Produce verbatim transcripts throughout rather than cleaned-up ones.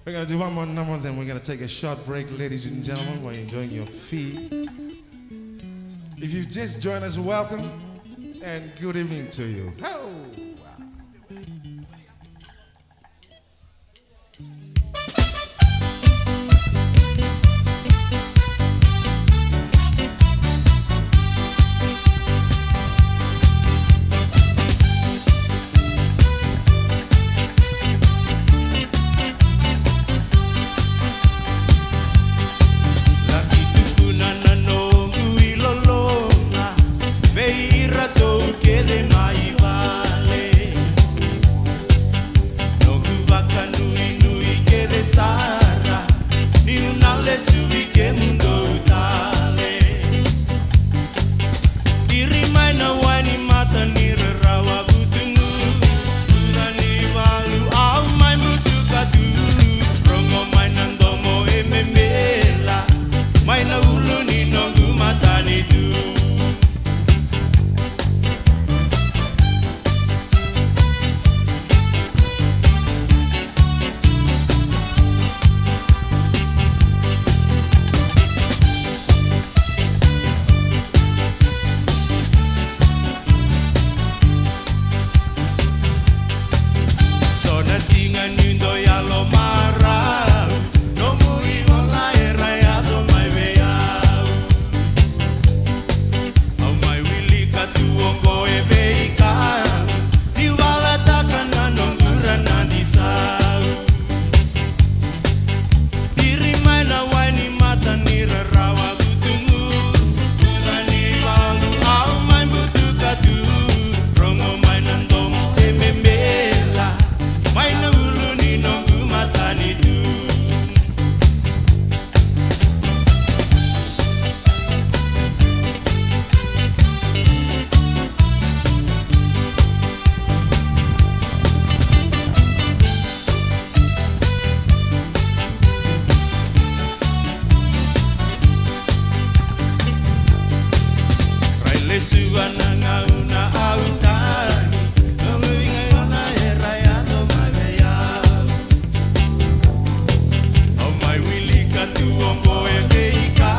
We're gonna do one more number, then we're gonna take a short break, ladies and gentlemen, while you're enjoying your feed. If you've just joined us, welcome, and good evening to you. Ho! Wow. Laki tukuna na noqu iloloma vei iratou kece mai vale. Noqu vakanuinui kece sara niu na lesu vei kemudou tale. Iri mai na wai ni mata ni rarawa vutugu. Uca ni valu au mai butuka tu. Rogo mai na domo e memela mai na ulu ni noqu matanitu. So na siga niu dau yalo marau, nomu ivola era yaco mai vei au. Au mai wilika tu oqo e veika, niu valataka na noqu ra na disau. Iri mai na wai ni mata ni rarawa vutugu. Uca ni valu au mai butuka tu. Rogo mai na domo e memela mai na ulu ni noqu matanitu. Rai lesuva na gauna au tagi, nomu ivola era yaco mai vei au. Au mai wilika tu oqo e veika,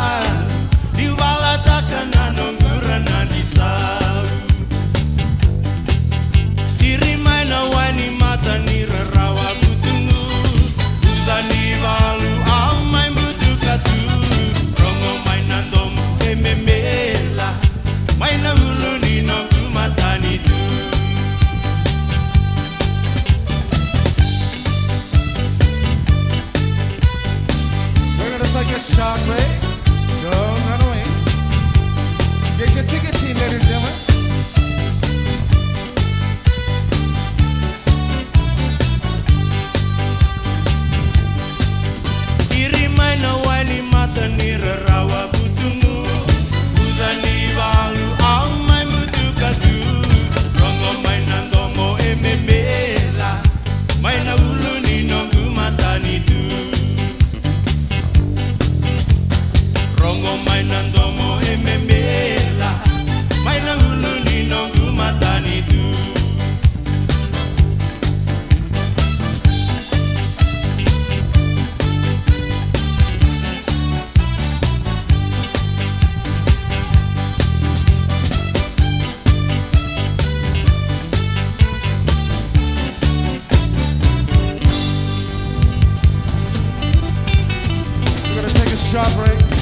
niu valataka na noqu ra na disau. Iri mai na wai ni mata ni rarawa vutugu. Uca ni valu au mai butuka tu. Rogo mai na domo e memela mai na ulu ni noqu matanitu. We're gonna take a short break. Don't run away. Get your tickets in, ladies and gentlemen. Iri mai na wai ni mata ni rarawa vutugu. Uca ni valu au mai butuka tu. Rogo mai na domo e memela mai na ulu ni noqu matanitu. Rogo mai na domo e memela mai na ulu ni noqu matanitu. We're gonna take a short break.